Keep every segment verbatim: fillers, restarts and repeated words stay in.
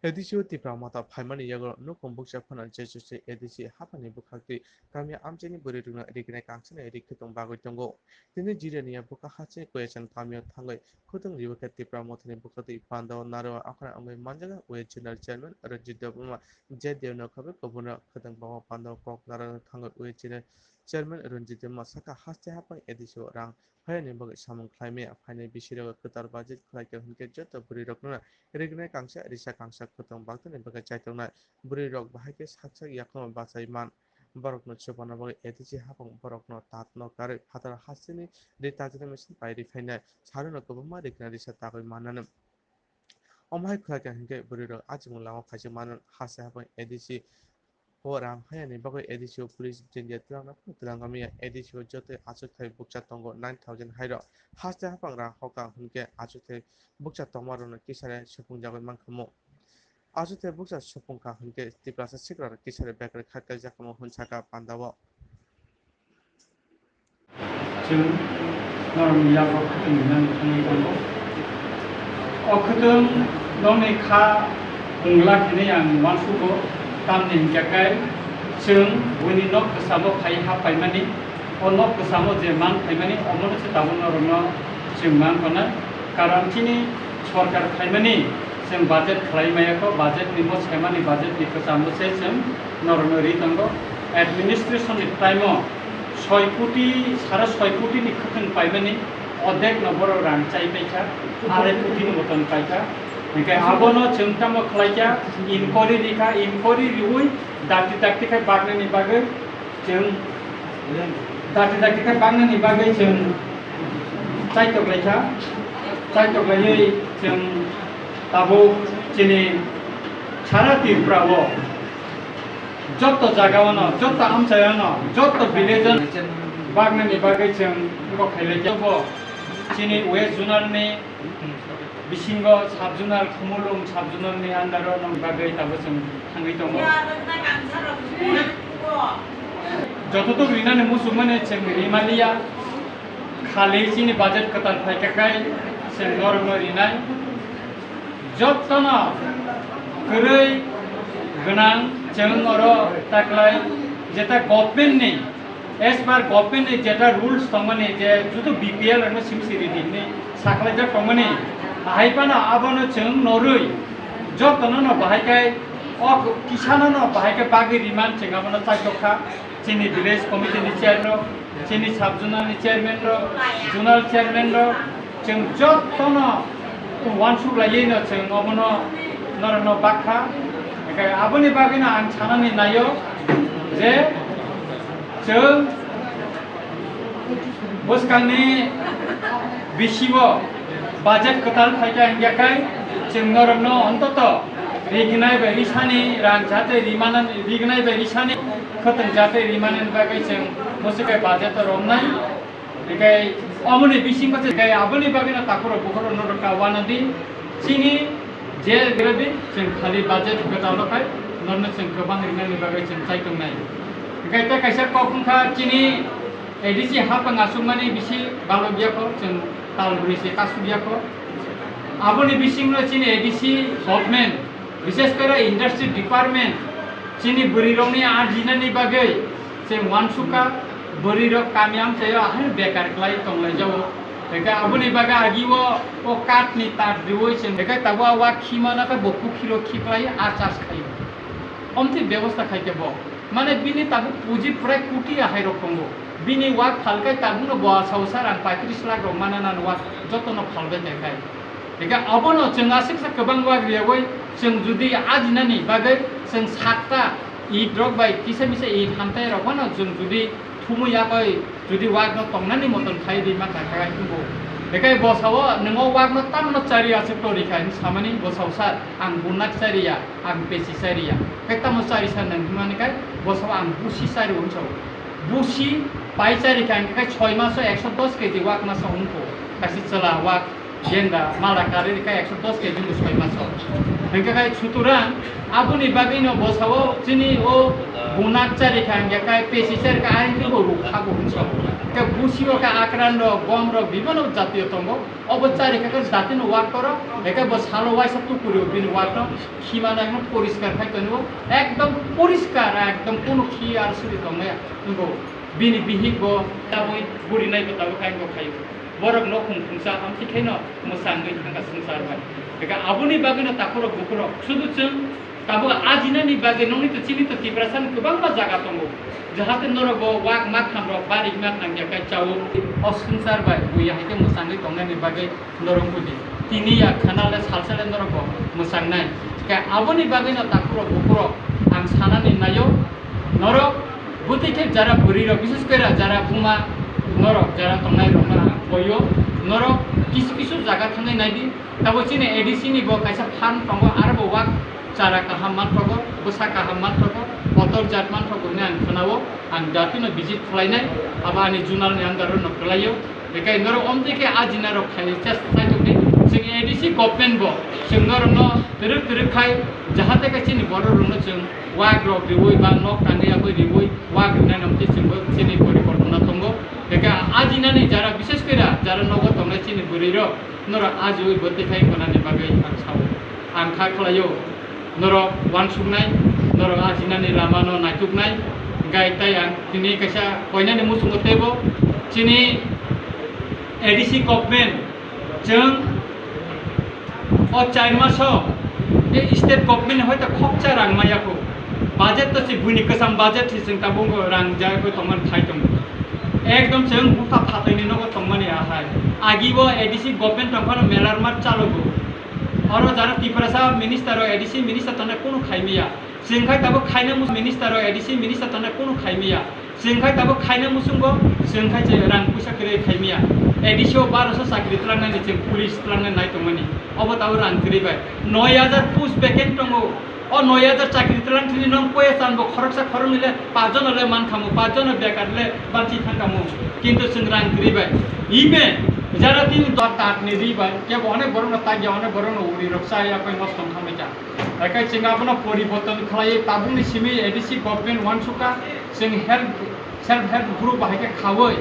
A D C o Tipra Motha phaimani yago nukhung bukcha phano J C C A D C haphangni bwkhaktwi kami amchaini bwrwi rwkno rignai kangsani ri khwtwng bagwi tongo. Tini Jirania bwkha hachini Koyachan kamio thangwi khwtwng riwi khe Tipra Mothani bwkhaktwi pandao narwkha wngwi manjak West Zonal Chairman Ranjit Debbarma J D O no khabe kubunrok khwtwng bagwi pandao kok narwkna thangwi West Zonal Chairman Ranjit Debbarma sakha haste haphang A D C o rang phaiyani bagwi samung khlaimaya phainai bisirogo kwtal budget khlaikha hwnkhe joto bwrwirokno rignai kangsa risa kangsa khwtwng bagtani bagwi chaitongnai bwrwirok bahai khe sak sak yakungno bachai man. Borokno chubana bagwi A D C haphang borokno tatno karwi phatar hasteni ri tajina machine pai ri phainai saruno kwbangma rignai risa tagwi mannani. Omo hai khlaikha hwnkhe bwrwirok achimung lama phaisingmano haste haphang A D C o rang phaiyani bagwi A D C o police jengya twlangna phano twlang kamiya A D C o jotoi achukthai bukcha tongo nine thousand hairok. Haste haphang rang hoka hwnkhe achukthai bukcha tongmarokno kisare supungjagwi mankhamu. Achukthai bukcha supungkha hwnkhe Tiprasa sikrarok kisare bekar kha kaijakma hwn sakha pandao. Chwng norokni yago khwtwng rinani thangwi tongo. O khwtwng nokni kha wngla hinwi ang uansugo, tamni hwnkhe kai chwng buini nok kwchamo phai ha paimani, o nok kwchamo je man phaimani, omono se tabuk norokno chwng man tongnai. Karon chini sorkar phaimani chwng budget khlai maya kho, budget ni mo saimani budget ni kwchamo se chwng norokno ri tongo. Administration ni time o soi koti, sare soi koti ni khwtwng paimani, odek no borok rang chai paikha, arai koti ni moton paikha. Hingke abono chwng tamo khlaikha, inquiry rikha, inquiry riwi dakti dakti khai baknani bagwi chwng dakti dakti khai baknani bagwi chwng chaitok laikha, chaitok laiwi chwng tabuk chini sara Tripura o joto jaga o no, joto amchai o no, joto village o no baknani bagwi chwng bo khailai khe bo chini West Zonal ni bisingo sub zonal, Khumulwng sub zonal ni under o nong bagwi tabuk chwng thangwi tongo. Jototok rinani muchungmani chwng rimaliya, khali chini budget kwtal phaikha khai chwng norokno rinai. Jotono kwrwi gwnang chwng oro taklai jeta government ni, as per government ni jeta rules tongmani je judu B P L rokno simi siri di hinwi sakhlaijak tongmani, ahai phano abono chwng norwi jotono no bahai khe o kisano no bahai khe bagwi riman chwng abono chaitokha. Chini village committee ni chairman rok, chini sub zonal ni chairman rok, zonal chairman rok, chwng jotono uansuk laiwi no chwng omono norokno bakha. Hingke aboni bagwino ang sanani naio je chwng bwskangni bisingo budget kwtal phaikha hingya khai chwng norokno ontoto rignai bai risani rang jate rimanani, rignai bai risani khwtwng jate rimanani bagwi chwng mwswk bai budget romnai. Hingke omoni bisingo se hingke aboni bagwino takhurok bukhurok norok ka wanadi chini je grading chwng khali budget kwtal rok khai norno chwng kwbang rinani bagwi chwng chaitongnai. Hingke tei kaisa kok wngkha chini A D C hapang aswkmani bisi balokya kho chwng tal brwi se kasukya kho. Aboni bisingno chini A D C government, bishes kore industry department, chini bwrwirokni arjinani bagwi chwng uansukha, bwrwirok kami amchaio ahai bekar khlai tonglaijao. Hingke aboni bagwi agio o kathni tar riwi chwng hingke tabuk a wak khimano khe bo kukhiro khiklai a chas khaio. Omtwi bebosta khaikhe bo. Mane bini tabuk puji prai koti ahairok tongo. Bini wak phalkai tabukno bo sao sa rang paitris lakh rok manana wak jotono phalbai tongkhai. Hingke abono chwng aswksa kwbang wak riyogwi chwng jodi ajinani bagwi chwng sakta it rok bai kisa misa it hamtai rok phano chwng jodi thumwi yakoi jodi wakno tongnani moton khai di ma kha kha bo. Hingke bo sao nwng o wakno tamno chari aswk tori kha hinwi samani bo sao sa ang bunak chariya. Ang pesi chariya. Khe tamo chari sa nang himani kai, bo sabo ang busi chari hwn sao. Busi pai chari kha, hingkhe kai soi maso ekso dos keji wak masa hwn kho. Kaisa chwla wak, jenda, mala karwi kai ekso dos keji hwn soi maso. Hingkhe kai suturang, aboni bagwino bo sao chini o bunak chari kha, hingkhe kai pesi chari kha, aini bo ruk kha bo hwn sao. Khe busi o khe akran rok, gom rok, bibano jatiyo tongo. Obo chari khe khe jatino wak koro, eke bo salo waisa tukuri o bini wak no khima nai no poriskar khai tongo. Ekdom poriskar, ekdom kono khi ar suri tongnai wngkho. Bini bihik bo tabuk buri nai bo tabuk khai bo khayo. Borok no khung khungsa amtwi khaino mwsangwi thangkha swngchar bai. Eke aboni bagwino takhurok bukhurok sudu chwng tabuk ajinani bagwi nokni to chini to Tiprasani kwbangma jaga tongo. Jahate norok bo wak ma khamrok bari ma khangya kai chao. O swngchar bai buya hai khe mwsangwi tongnani bagwi norok budi. Tini ya khana le salsa le norok bo mwsangnai. Eke aboni bagwino takhurok bukhurok ang sanani naio. Norok bwtwi khe jara bwrwi rok, bises kore jara buma norok, jara tongnai rok no ang koyo. Norok kisu kisu jaga thangwi nai di. Tabuk chini A D C ni bo kaisa farm tongo, aro bo wak chara kaham manthogo, bwsa kaham manthogo, kotor jat manthogo hinwi ang khwnao. Ang jatino visit khlainai, abo ani junal ni under no kwlaio. Bekai norok omtwi khe ajina rok khaini chest khlai tongdi. Chwng A D C government bo chwng norokno twrwk twrwk khai, jahate khe chini borok rokno chwng wak rok riwi ba nok tangwi abwi riwi wak rinai nokti chwngbo chini porikolpona tongo. Bekai ajinani jara, bises kore jara nogo tongnai chini bwrwi rok, norok ajiwi bwtwi khai tongnani bagwi ang sao. Ang kha khlaio. Norok uansuknai, norok ajinani lamano naituknai, gai tai ang tini kaisa koinani muchungo teibo chini A D C government chwng o char maso e state government hoito khoksa rang maya kho, budget to si buini kwcham budget si chwng tabuk rang jagwi tongmani khai tongo, ekdom chwng bupha phathaini nogo tongmani ahai, agi o A D C government tongphano melarmar chalogo. Oro jara Tiprasa minister o A D C minister tongnai kunu khaimiya. Chwng khai tabuk khaina mus-, minister o A D C minister tongnai kunu khaimiya. Chwng khai tabuk khaina muchungo, chwng khai je rang puisa kwrwi khaimiya. A D C o baroso chakri twlangnani chwng police twlangnai nai tongmani. Obo tabuk rang kwrwi bai. Noi hajar post vacant tongo. O noi hajar chakri twlang thini nong koya chan bo khoroksa khoroknwi le pachjon le man khamu, pachjon bekar le banchi thang khamu. Kintu chwng rang kwrwi bai. Even jara tini dor tat ni ri bai, kebo onek borok no tagya, onek borok no uri rok chaya pai nosto wng khamai kha. Haikhe chwng abono poriborton khlaiwi tabukni simi A D C government uansukha, chwng help, self help group bai haikhe khaui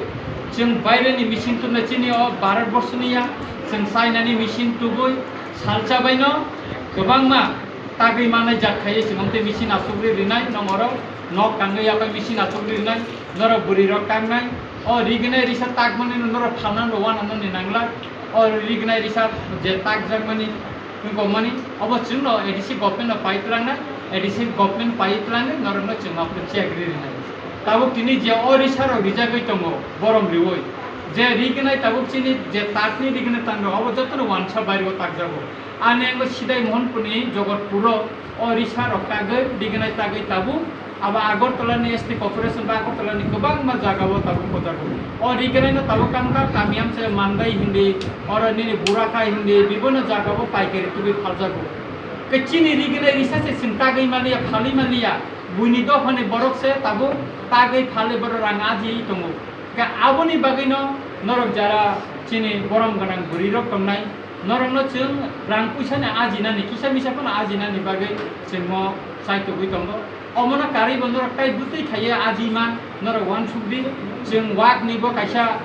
chwng baireni machine tubuna chini o Bharat borsoni ya, chwng China ni machine tubui salsa baino kwbangma tagwi manai jat khaiwi chwng tei machine achukri rinai, nong oro nok tangwi yapai machine achukri rinai, norok bwrwi rok tangnai, o rignai risa takmani norok phalna rw uananani nangla, o rignai risa je takjakmani wngkokmani, obo chwngno A D C government no pai twlangnai, A D C government pai twlangnai, norokno chwng aphuru chekri rinai. Tabuk tini je o risa rok rijagwi tongo borom riui, je rignai tabuk chini je takni rignai tangrok obo jotono uansa bairo takjago. Ani angbo Sidai Mohanpurni Jogotpuro o risa rok tagwi, rignai tagwi tabuk. Abo Agartala ni S T corporation ba Agartala ni kwbangma jaga o tabuk kojago. O rignai no tabuk tangkha kami amchai Mandai hindi, oro nini Burakhai hindi, bibono jaga o paikari tubui phaljago. Khe chini rignai risa se chwng tagwi maliya, phalwi maliya, buini dophani borok se tabuk tagwi phalwi borok rang ajiwi tongo. Khe aboni bagwino norok jara chini borom gwnang bwrwi rok tongnai, norokno chwng rang puisa ni ajinani, kisa misa phano ajinani bagwi chwngno chaitugwi tongo. Omono karwi bo norok tai bwtwi khaiya ajiman, norok uansuk di, chwng wak ni bo kaisa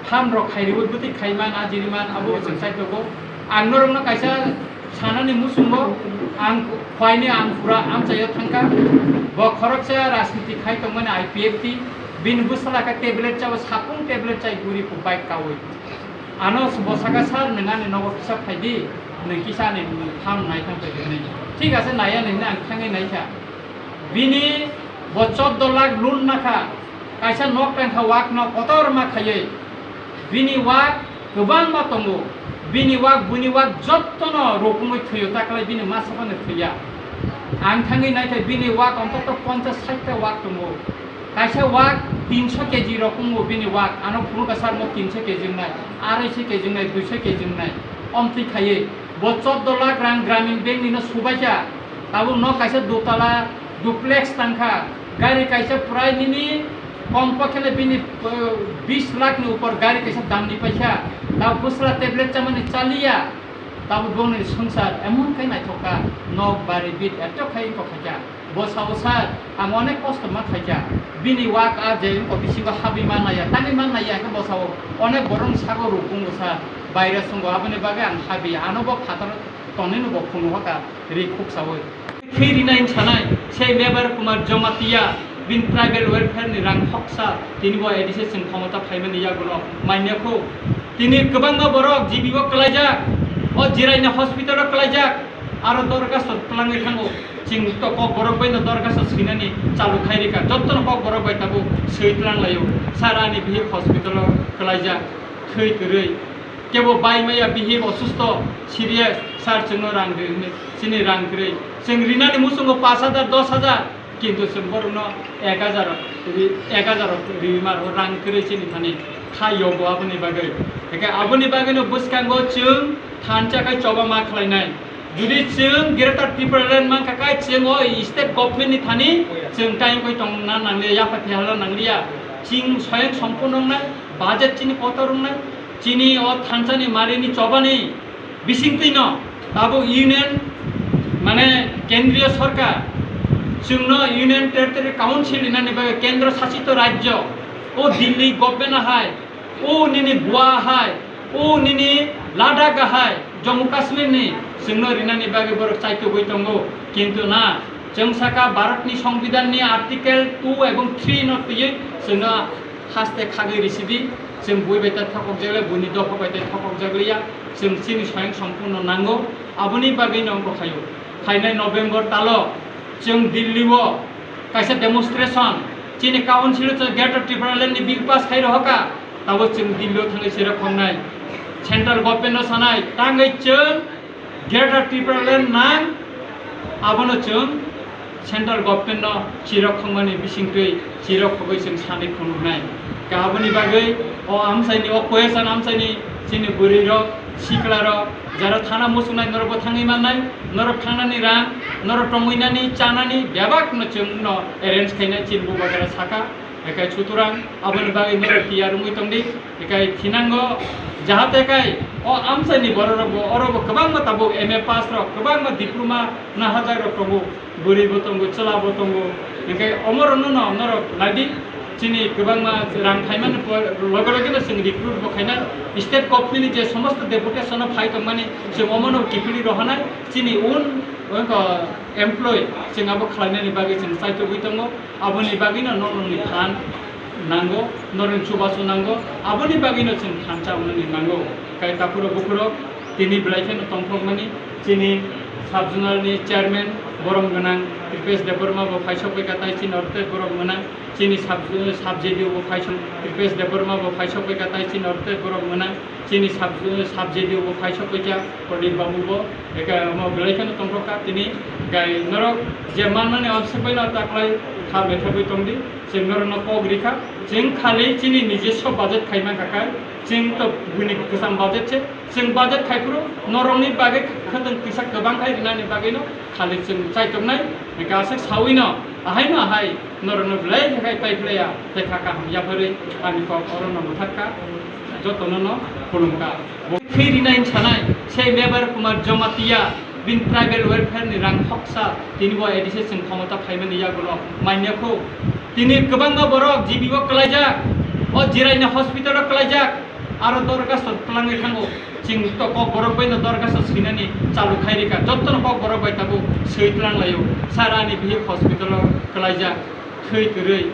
farm rok khairwi bwtwi khaiman, ajiriman, abo bo chwng chaitugo. Ang norokno kaisa sanani muchungo ang khuaini ang pura amchaio thangkha. Bo khoroksa rajniti khai tongmani I P F T, bini bwsala khe tablet chao, sapung tablet chai guri bike kaui. Ano bo saka, "Sir, nwng ani nogo kisa phaidi, nwng kisa ani farm nai thang phaidi," hwnwi. Thik ase, naiya nini ang thangwi naikha. Bini bo choddo lakh loan nakha, kaisa nok tangkha, wak no kotor ma khaiwi. Bini wak kwbangma tongo. Bini wak, buni wak jottono rokungwi thwiyo, taklai bini masa phano thwiya. Ang thangwi naikha, bini wak ontoto ponchas sait ta wak tongo. Kaisa wak tinso K G rokungo bini wak, ano phunukha sir mo tinso K G wngnai, aroiso K G wngnai, duiso K G wngnai. Omtwi khaiwi bo choddo lakh rang Gramin Bank nino subaikha. Tabuk no kaisa dutala duplex tangkha, gari kaisa prai nini kom pokhe le bini, eh, bis lakh ni upor gari kaisa damni paikha. Tabuk bwsla tablet chamani chaliya. Tabuk bongni swngchar emon khe naithok kha, nok bari bit eto khai wngkha khaikha. Bo sao, "Sir, ang onek kosto ma khaikha. Bini wak a je wngkha bisingo habwi mannaya, tangwi mannaya," khe bo sao, "Onek borokni sago ruk wngo sir, baire sungo, aboni bagwi ang habwi, ano bo phatar tonwi no bo phunukha ri khuksawi." Khe rinai wng sanai, sei Mebar Kumar Jamatia, bini tribal welfare ni rang khoksa, tini bo A D C chwng khomota phaimani yagulo manya kho. Tini kwbangma borok G B o kwlaijak, o Jiraina hospital o kwlaijak, aro dorgaso twlangwi thango. Chwng to Kokborok bai no dorgaso swinani chalu khai rikha, jotto no Kokborok bai tabuk swi twlang laio. Sir, ani bihik hospital o kwlaijak, thwi kwrwi. Kebo bai maya bihik osusto, serious, sir, chwngno rang rwi hwnwi, chini rang kwrwi. Chwng rinani muchungo pash hajar, dos hajar, kintu chwng borokno ek hajar ri-, ek hajar riwi maro, rang kwrwi chini thani kha yogo aboni bagwi. Hwnkhe aboni bagwino bwskango chwng thansa khai choba ma khlainai. Jodi chwng Greater Tipraland mankha khe chwng o state government ni thani chwng time koi tongna nangliya, yapha thaihalna nangliya. Chwng soyang sompurno wngnai, budget chini kotor wngnai, chini o thansa ni mari ni choba ni bisingtwi no tabuk union, mane kendriyo sorkar, chwngno Union Territory Council hinani bagwi kendro sasito rajyo, o Delhi government no hai, o nini Goa hai, o nini Ladakh hai, Jammu Kashmir ni chwngno rinani bagwi borok chaitugwi tongo. Kintu na, chwng saka Bharat ni Songbidan ni Article two ebong three no twiwi chwngno haste khagwi risi di. Chwng bui bai ta thokok jak le, buini dopha bai ta thokok jak liya. Chwng chini soyang sompurno nango. Aboni bagwi no wngkha khayo. Phainai November talo chwng Delhi o kaisa demonstration, chini council o Greater Tipraland ni bill pass khai rohorkha, tabo chwng Delhi o thangwi chirok khongnai, central government no sanai, tangwi chwng Greater Tipraland nang, abono chwng central government no chirok khongmani bisingtwi chirok khogwi chwng sanwi khongnai. Ka aboni bagwi o amchaini, o Koyasan amchaini chini bwrwi rok, sikla rok, jara thana muchungnai norok bo thangwi mannai, norok thangnani rang, norok tongwinani, chanani bebak no chwng no arrange khainai chini bubagra saka. Ekai sutorang aboni bagwi norok tiyar wngwi tongdi, ekai thinango jahate kai o amchaini bororok bo, oro bo kwbangma tabuk M A pass rok, kwbangma diploma nahajak rok tongo. Bwrwi bo tongo, chwla bo tongo. Hingke omorokno no norok naidi, chini kwbangma rang phaimani po-, loge loge no chwng recruit bo khaina, state government ni je somosto deputation o phai tongmani, chwng omono kiphilwi rohornai, chini own, own, uh, employee chwng abo khlainani bagwi chwng chaitugwi tongo. Aboni bagwino norokni phan nango, norokni chubachu nango, aboni bagwino chwng thansa wngnani nango. Kai takhurok bukhurok, tini belai kheno tongthokmani, chini sub-zonal ni chairman borom gwnang Kripesh Debbarma bo phaisok bai kha, tai chini orte borom gwnang, chini sub, sub J D O bo phaisok, Kripesh Debbarma bo phaisok bai kha, tai chini orte borom gwnang, chini sub, sub J D O bo phaisok bai kha, Pradip Babu bo, eka mo belai kheno tongthok kha, tini gai norok je manmani obswk bai no taklai kha betha bai tongdi, chwng norokno kok rikha, chwng khali chini nijoswo budget khai mankha kai, chwng to buini kwcham budget se, chwng budget khai phuru norokni bagwi khwtwng twisa kwbang khai rinani bagwino khali chwng chaituknai, hingke aswk sawino ahaino ahai norokno belai khe khai pai phlaiya, tei kha kaham yapharwi ani kok orono mwthak kha, jotono no khulum kha. Bo khe rinai wng sanai, sei Mebar Kumar Jamatia, bini tribal welfare ni rang khoksa, tini bo A D C chwng khomota phaimani yagulo manya kho. Tini kwbangma borok G B o kwlaijak, o Jiraina hospital o kwlaijak, aro dorgaso twlangwi thango. Chwng to Kokborok bai no dorgaso swinani chalu khai rikha, jotto no Kokborok bai tabuk swi twlang laio. Sir, ani bihik hospital o kwlaijak, thwi kwrwi.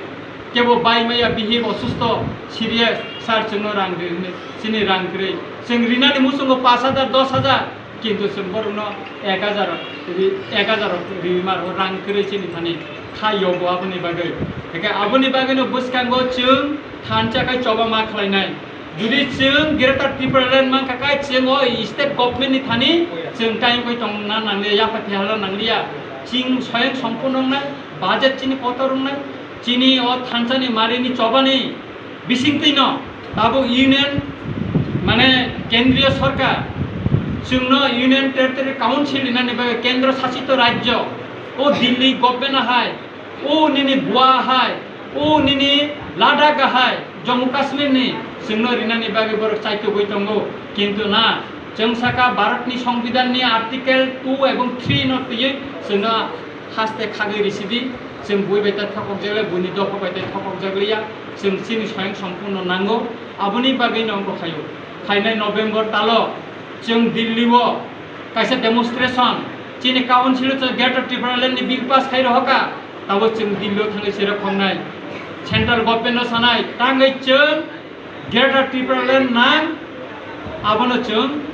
Kebo bai maya bihik osusto, serious, sir, chwngno rang rwi hwnwi, chini rang kwrwi. Chwng rinani muchungo pash hajar, dos hajar, kintu chwng borokno ek hajar ri-, ek hajar riwi maro, rang kwrwi chini thani kha yogo aboni bagwi. Hingke aboni bagwino bwskango chwng thansa khai choba ma khlainai. Jodi chwng Greater Tipraland mankha khe chwng o state government ni thani chwng time koi tongna nangliya, yapha thaihalna nangliya. Chwng soyang sompurno wngnai, budget chini kotor wngnai, chini o thansa ni mari ni choba ni bisingtwi no tabuk union, mane kendriyo sorkar, chwngno Union Territory Council hinani bagwi kendro sasito rajyo, o Delhi government no hai, o nini Goa hai, o nini Ladakh hai, Jammu Kashmir ni chwngno rinani bagwi borok chaitugwi tongo, kintu na, Chwng saka Bharatni Songbidanni Article two ebong three no twiwi chwngno haste khagwi risidi, chwng bui bai ta thokokjak le, buini dopha bai ta thokokjak liya, chwng chini soyang sompurno nango, aboni bagwi no wngkha khayo. Phainai November talo chwng Delhi o kaisa demonstration, chini council o chwng Greater Tipraland ni bill pass khai rohorkha, tabo chwng Delhi o thangwi chirok khongnai, central government no sanai, tangwi chwng Greater Tipraland nang, abono chwng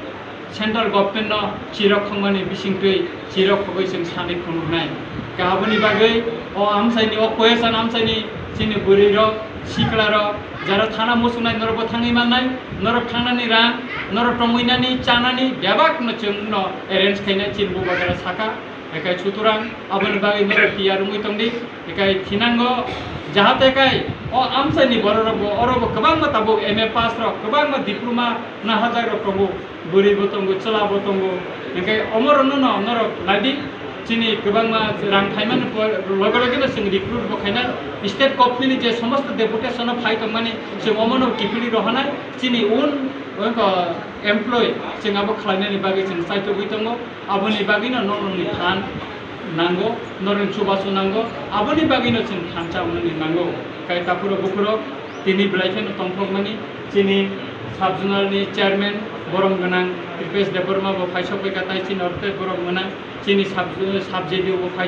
central government no chirok khongmani bisingtwi chirok khogwi chwng sanwi khongnai. Ka aboni bagwi o amchaini, o question amchaini chini bwrwi rok, sikla rok, jara thana muchungnai norok bo thangwi mannai, norok thangnani rang, norok tongwinani chanani bebak no chwng no arrange khainai chini bubagra saka. Ekai sutorang aboni bagwi norok tiyar wngwi tongdi, ekai thinango, jahate ekai o amchaini bororok bo, oro bo kwbangma tabuk M A pass rok, kwbangma diploma nahajak rok tongo, bwrwi bo tongo, chwla bo tongo, ekai omorokno no norok naidi, chini kwbangma rang phaimani po-, loge loge no chwng recruit bo khaina, state government ni je somosto deputation no phai tongmani chwng omono kiphilwi rohonai, chini un, oinko employee chwng abo khlainani bagwi chwng chaitogwi tongo. Aboni bagwino norokni phan nango, norokni chubachu nango, aboni bagwino chwng thansa wngnani nango. Kai takhurok bukhurok tini belai kheno tongthokmani chini sub-zonal ni chairman borom gwnang Kripesh Debbarma bo phaisok bai kha, tai chini orte borom gwnang chini sub, sub J D O bo phaisok